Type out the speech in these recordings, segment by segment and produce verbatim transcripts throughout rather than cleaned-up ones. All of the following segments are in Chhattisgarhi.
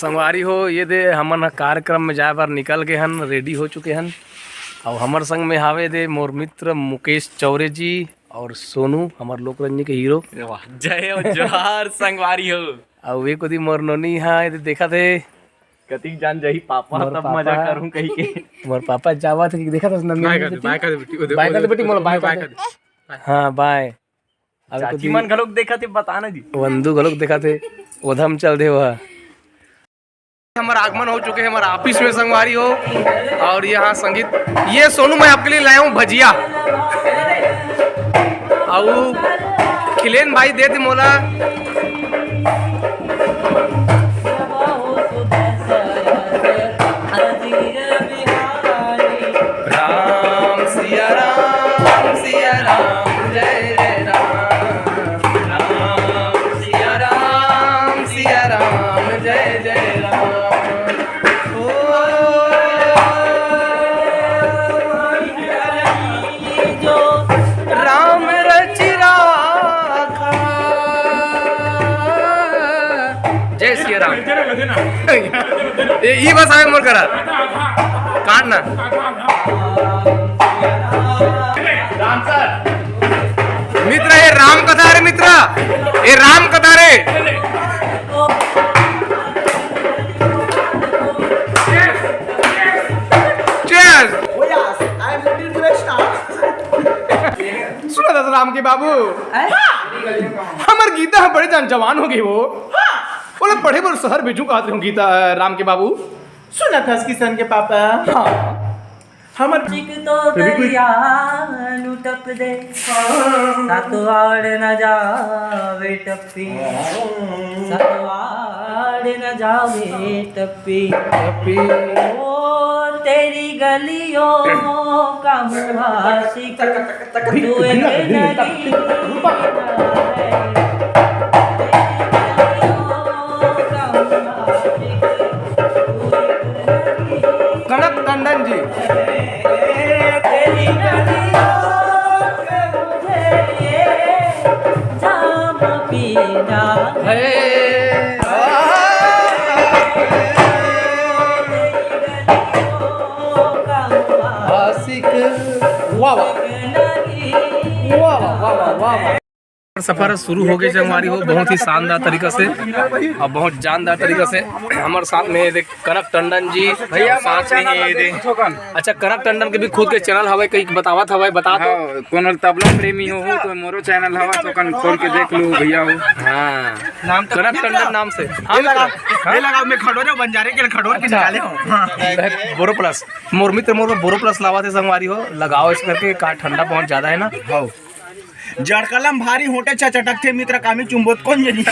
संगवारी हो, ये दे हमन ह कार्यक्रम में जाए बर निकल गे हन, ready हो चुके हन। अउ हमर संग में हावे दे मोर मित्र मुकेश चौरे जी अउ सोनू, हमर लोकरंजनी के हीरो। वाह, जय हो, जोहार संगवारी हो। अउ एक ओदी मोर नोनी हा, ये दे देखत हे। कतिक जान जाही पापा, मोर तब पापा मजा हा। करूं कही के। मोर पापा जावत हे, देखत हस नन्नी बाय कर दे, दे। बाय कर दे बेटी, ओ दे, बाय ओ कर दे दे, बेटी, मोला बाय कर दे। बाय कर दे। हाँ, बाय। अब चाची कति मन घलोक देखत हे, बता ना जी। वंदू घलोक देखत हे, ओधम चल दे वह। हमारा आगमन हो चुके हैं हमारा ऑफिस में संगवारी हो। और यहाँ संगीत, ये सोनू मैं आपके लिए लाया हूँ भजिया। अउ खिलेन भाई दे दे मोला। राम सिया राम सिया राम जय जय राम। राम सिया राम सिया राम जय जय राम। ओ जो राम रचि राखा। जय सिया राम। ए, ई बस आवे मोर करा। काट ना। मित्र, ये राम कथा रे मित्र, ये राम कथा रे। Cheers। सुनत हस राम के बाबू, हमर गीता ह बड़े जान जवान हो गे वो। ओला पढ़े बर शहर भेजू कहत रहूं गीता, राम के बाबू। सुनत हस किशन के पापा। हाँ। हमर चिक तो दरिया नु टप दे, सतवाड़ न जावे टप्पी, सतवाड़ न जावे टप्पी। ओ तेरी गलियों का हूँ आशिक, तू एक नगीना। कनक टंडन जी। आशिक। वाह, वाह। वाह, वाह, वाह, वाह, वाह। सफर शुरू हो गए संगवारी हो, बहुत ही शानदार तरीका से और बहुत जानदार तरीका से। हमारे साथ में ये देख कनक टंडन जी, भैया, साथ में ये देख। अच्छा, कनक टंडन के भी खुद के channel हवे, कहीं बतावत हवे, बता तो। हाँ, कोनो तबला प्रेमी हो, हो तो मोरो channel हवा, तो कन खोल के देख लो भैया हो। हाँ, नाम तो कनक टंडन नाम से। हाँ, ये लगा, हाँ? ये लगा, मैं खडोरे बंजारे के खडोर के अच्छा। निकाले हो। हाँ। बोरो प्लस, मोर मित्र मोर बोरो प्लस लावा थे संगवारी हो, लगाओ इस करके, का ठंडा बहुत ज्यादा है ना। हाँ। जड़कलम भारी होटे च-, चटकथे मित्र कामी चुंबोत कोन जनी।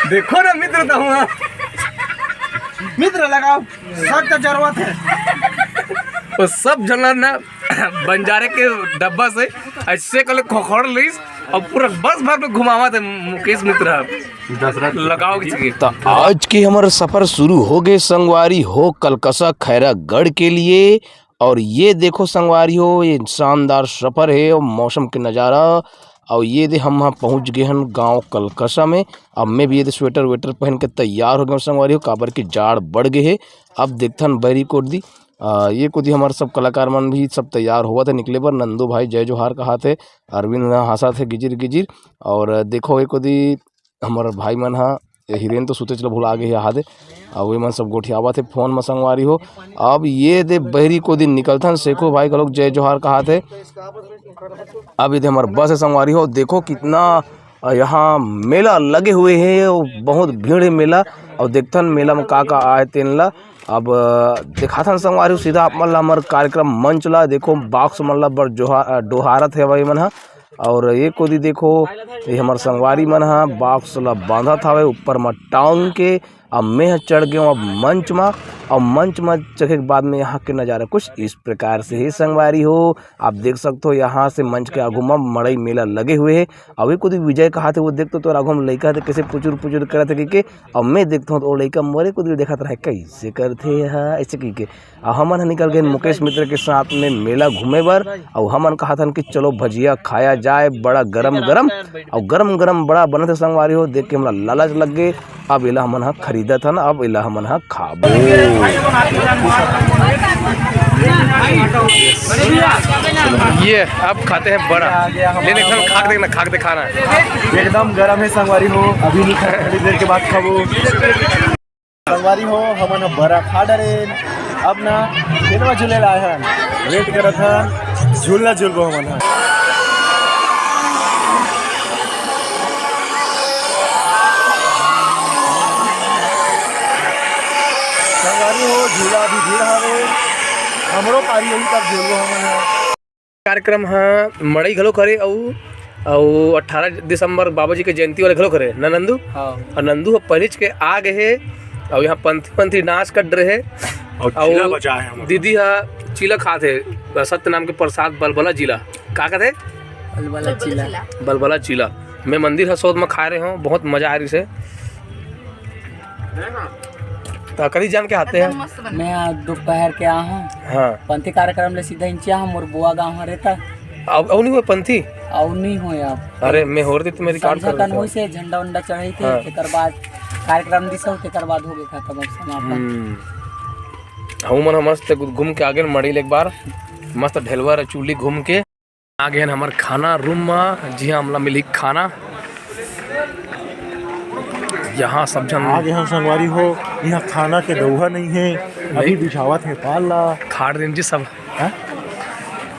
देखो ना मित्र, तो हुआ। मित्र लगाओ, सख्त जरूरत है। तो सब झन ना बंजारे के डब्बा से ऐसे कले खोखड़ लीस और पूरा बस भर में घुमावत है मुकेश मित्र। लगाओ किसी के। तो आज के हमर सफर शुरू हो गए संगवारी हो कलकसा खैरागढ़ के लिए। और ये देखो संगवारी हो, ये शानदार सफर है और मौसम के नज़ारा। और ये दे हम ह पहुँच गए हन गाँव कलकसा में। अब मैं भी ये दे स्वेटर वेटर पहन के तैयार हो गए हूँ संगवारी हो, काबर की जाड़ बढ़ गए है। अब देखथन बैरी कोदी, आ, ये कोदी हमारे सब कलाकार मन भी सब तैयार होवत है निकले बर। नंदू भाई जय जोहार कहात है, अरविंद ह हंसत है गिजिर गिजिर। और देखो ये कोदी हमर भाई मन ह, ये हिरेन तो सुते चलो भुला गे हे, यहाँ दे। अब ये मन सब गोठियावत हे फोन म संगवारी हो। अब ये दे बहरी कोदी निकलथन, सेको भाई घलोक जय जोहार कहात हे। अब ये दे हमर बस हे संगवारी हो, देखो कितना, अ, यहाँ मेला लगे हुए हे, अउ बहुत भीड़ हे मेला। अउ देखथन मेला म का का आए तेन ला। अब, अ, दिखाथन संगवारी हो सीधा आप मन ला हमर कार्यक्रम मंच ला। देखो बॉक्स मन ला बड़ जोहा-, अ, डोहारत हे भाई मन ह। और ये कोदी देखो, ये हमर संगवारी मन ह बॉक्स ला बांधत हवे ऊपर म टांग के। अब मैं ह चढ़ गए हूँ अब मंच म। और मंच म चढ़े के बाद में यहाँ के नज़ारा कुछ इस प्रकार से ही संगवारी हो। आप देख सकते हो यहाँ से मंच के आगू म मड़ई मेला लगे हुए है। अउ ये कोदी विजय कहा थे वो देख तो तोर आगू म लइका थे कैसे पुचुर पुचुर करत है कि के। अब मैं देखता हूँ तो वो लइका मोरे कोदी देखत रहे कैसे करते है ऐसे की के। अउ हमन ह निकल गए मुकेश मित्र के साथ में मेला घूमे बर। अउ हमन कहत हन कि चलो भजिया खाया जाए, बड़ा गरम गरम, अउ गरम गरम बड़ा बनत हे संगवारी हो। देख के हमला लालच लग गए। अब एला हमन ह खरीद खरीदत हन, अब एला हमन ह खाबो। ये अब खाते हैं बड़ा। ले, देख, खा के देखना, खा के दिखाना। एकदम गरम है संगवारी हो, अभी नहीं खाए, थोड़ी देर के बाद खाबो। संगवारी हो, हमन ह बड़ा खा डरेन। अब ना झूलवा झूले ला आए हन, वेट करत हन, झूलना झूलबो हमन ह। संगवारी हो, झूला अभी भीड़ हवे, हमरो पारी होही तब झूलबो हमन ह। कार्यक्रम ह मड़ई घलो करे अउ, अउ अट्ठारह दिसंबर बाबा जी के जयंती वाले घलो करे ना नंदू? हाँ। अउ नंदू ह पहिलीच के आ गे हे अउ यहाँ पंथी पंथी नाच कर रहे हे। अउ अउ चीला बजा हे हमर। दीदी ह चीला खात हे, सत्य नाम के प्रसाद बलबला चीला। का कहत हे? बलबला चीला। बलबला चीला। मैं मंदिर हसोद म खाए रहे हूँ, बहुत मजा आ रही से। त करी जान के आते हैं। मैं आज दोपहर के आ हूँ। हाँ। पंथी कार्यक्रम ले सीधा इंचिया हूँ, मोर बुआ गाँव हरे त। अउ, अउ नहीं हुए पंथी? अउ नहीं हुए अब। अरे, मैं होर दिन तुम्हें रिकॉर्ड संझा कर कन देता हूँ। होइसे झंडा उंडा चढ़ाई थे, हाँ। तेकर बाद कार्यक्रम दिसो, तेकर बाद हो गए खत्म, अब समापन। हम्म। हमू मन ह मस्त घूम के आगे मड़ी ले एक बार, मस्त ढेलवा रचुली घूम के। आ गे हन हमर खाना रूम म, जिहां हमला मिलही खाना। यहाँ सब झन आ गे हन संगवारी हो, यहाँ खाना के दउहा नहीं है, अभी नहीं। बिछावत है पाल ला। खाड़ दिन जी सब। हैं?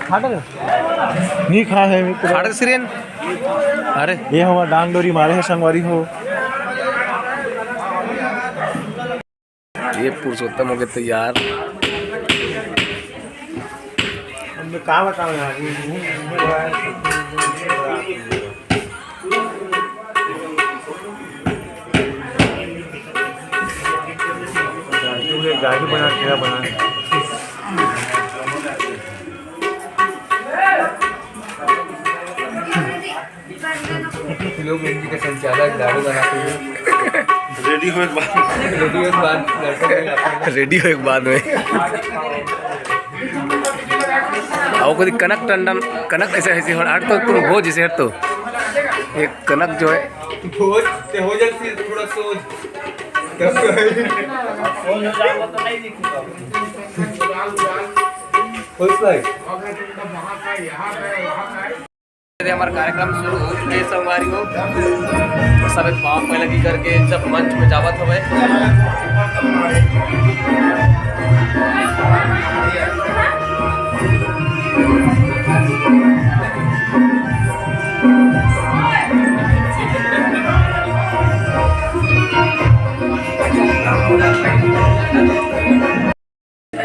खाड़ दे? नहीं खा है मित्र। खाड़ सिरेन। अरे। ये हमार डांग डोरी मारे है संगवारी हो। ये पुरुषोत्तम हो गए तैयार। अब मैं का बताऊं यार, ये मुंह, मुंह बड़ा है। गाड़ी बना, तेरा बना। लोग इनकी के संचालक दारू बनाते हुए। रेडी हो एक बार। रेडी हो एक बार, लड़का नहीं आता है। रेडी हो एक बार में। आओ, कभी कनक टंडन, कनक कैसे, ऐसे हो, हट तो, तुम हो जैसे हट तो। एक कनक जो है। भोज, ते हो जाती है थोड़ा सोच। तब तो है। सोच हो जाएगा तो नहीं दिखेगा। खुश भाई। हमर कार्यक्रम शुरू हो चुके हे संगवारी हो। सब एक पाँव पैलगी करके जब मंच में जावत हवय।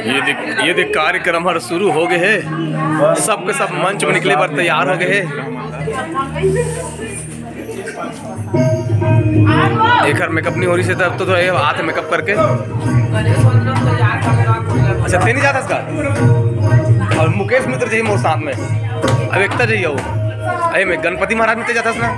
ये देख, ये देख, कार्यक्रम हर शुरू हो गए हे। सबके सब मंच में निकले बर तैयार हो गए हे। एकर मेकअप नहीं हो रही से तब तो, तो ये हाथ मेकअप करके। अच्छा, ते नहीं जाता इसका? और मुकेश मित्र जी मोर साथ में। अब एकता जी आओ। अरे मैं गणपति महाराज में ते जाता ना।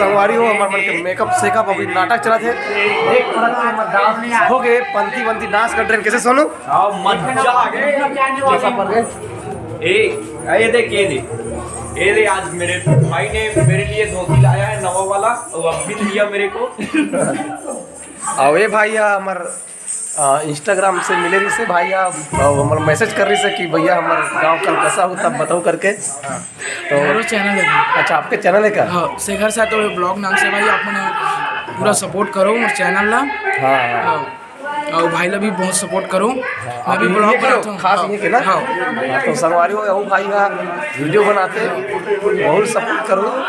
संगवारी हो, हमर मन के मेकअप सेकअप, अभी नाटक चलत हे। एक परत में हमर डांस हो गए, पंथी वंथी डांस कर रहे हैं। कैसे सोनू? हाँ, मजा आ गया। कैसा पर गए? ए, ये देख, ये देख, ये देख, आज मेरे भाई ने मेरे लिए धोती लाया है नवा वाला, वो अब भी दिया मेरे को। अबे भाई, या हमर अ, Instagram से मिले रहिसे भाई, आप, अ, हमर मैसेज कर रहिसे कि भैया, हमर गांव कल कैसा हो, तब बताओ करके। तो मेरो चैनल है। अच्छा, आपके चैनल है का? हाँ, शेखर सातोड़े ब्लॉग नाम से भाई, आप मन पूरा सपोर्ट करो मोर चैनल ला। हाँ, हाँ। हाँ। और भाई ला भी बहुत सपोर्ट करो। हाँ, मैं भी आप ब्लॉग ये करो, बनाता हूँ। खास हाँ, ये के ना? हाँ। हाँ, तो संगवारी हो, वो भाई का वीडियो बनाते, बहुत सपोर्ट करो।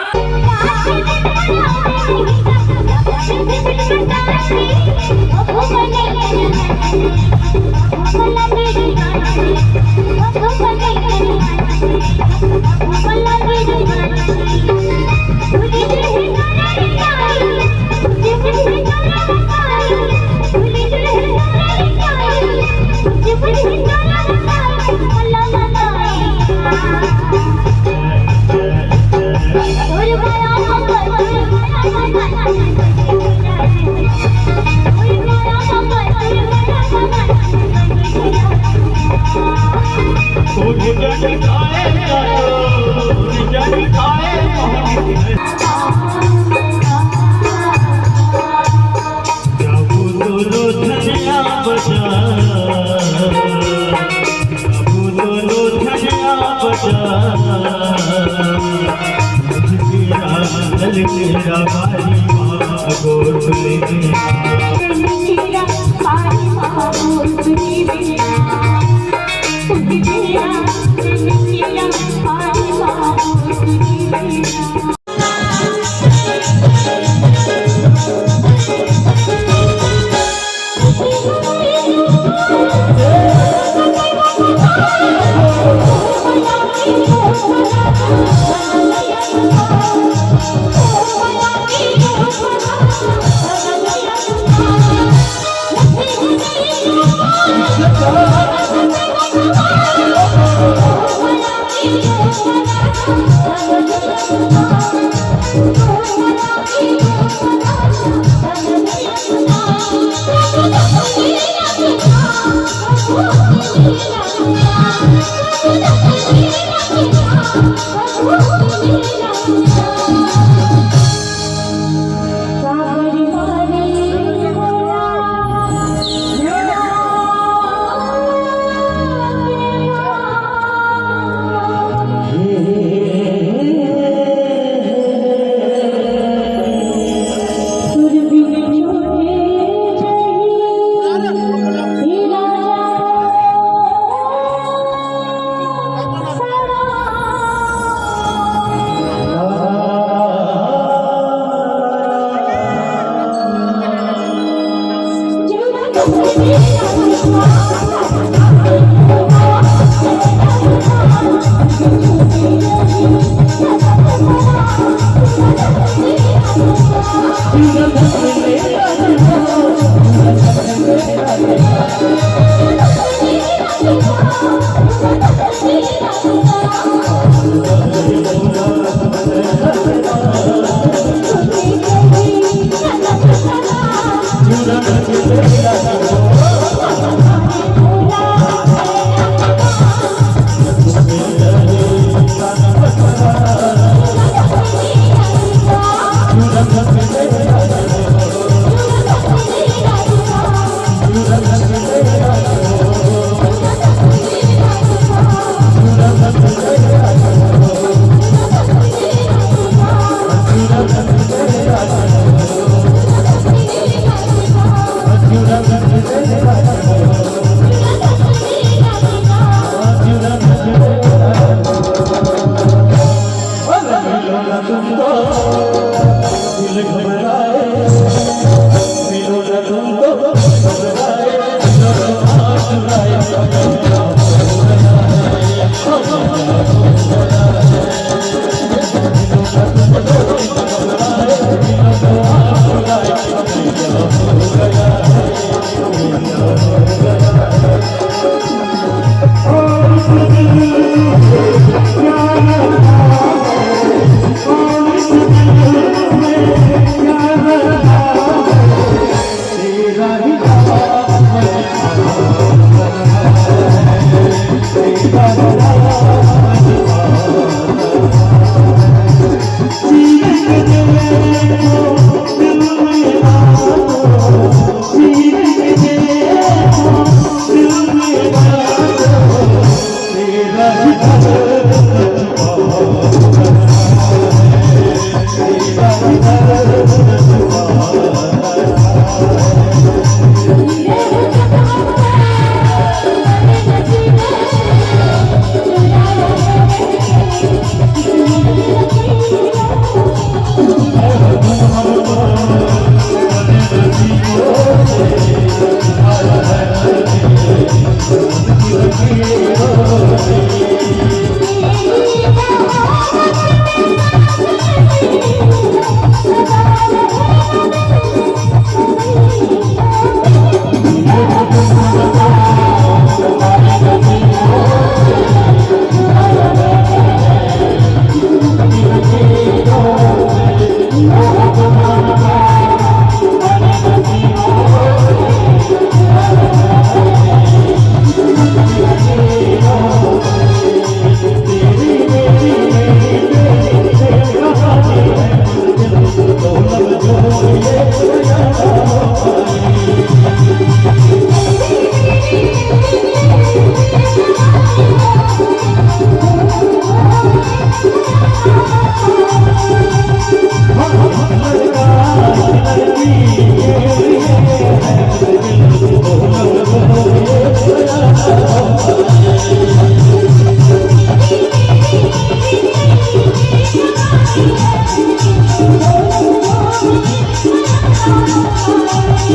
तो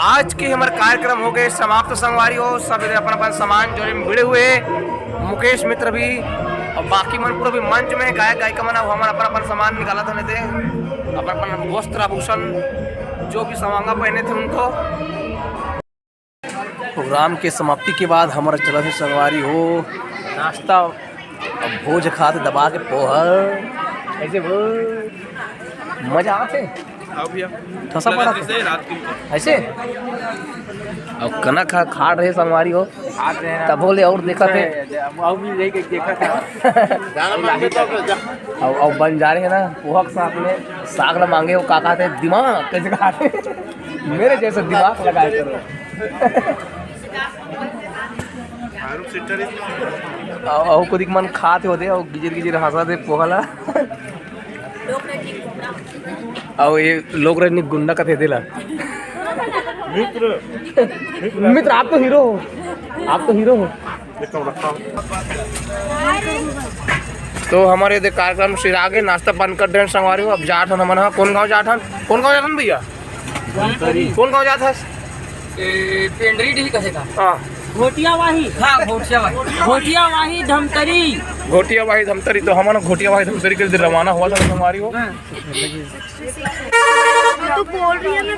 आज के हमर कार्यक्रम हो गए समाप्त संगवारी हो। सब एदे अपन अपन सामान जोरे में भिड़े हुए, मुकेश मित्र भी और बाकी मन पूरा भी मंच में गायक गायिका मन, हमन अपन अपन सामान निकालत हन एदे, अपन अपन वस्त्र आभूषण जो भी सवांगा पहने थे उनको। प्रोग्राम के समाप्ति के बाद हमर चलत हे संगवारी हो नाश्ता, अब भोज खात दबा के पोहा, ऐसे भोज मजा आथे। आओ भैया। ठसा पड़ा थे। रात की ऐसे अब कनक खा खाड़ रहे संगवारी हो, तब बोले और देखा थे। अब भी यही देखा था। अब अब बन जा रहे हैं ना पोहा के साथ में साग ला मांगे हो, का कहते दिमाग कैसे खाते। मेरे जैसे दिमाग लगाए करो। अउ, अउ कोदिक मन खात होते, अउ गिजिर गिजिर हंसत हे पोहा ला। अउ ये लोक रजनी गुंडा कथे देला। मित्र, मित्र, आप तो हीरो हो, आप तो हीरो हो। तो हमर एदे कार्यक्रम सिरा गे, नाश्ता पानी कर देन संगवारी हो। अब जात हन हमन ह, कोन गांव जात हन, कोन गांव जात हन भैया? कोन गांव जात हस? ए, पेंडरी डीह कहे का? हाँ। घोटिया वाही। हाँ, घोटिया वाही। घोटिया वाही धमतरी। घोटिया वाही धमतरी, तो हमन घोटिया वाही धमतरी के लिए रवाना होवत हन संगवारी हो। हाँ। तू बोल रही है, मैं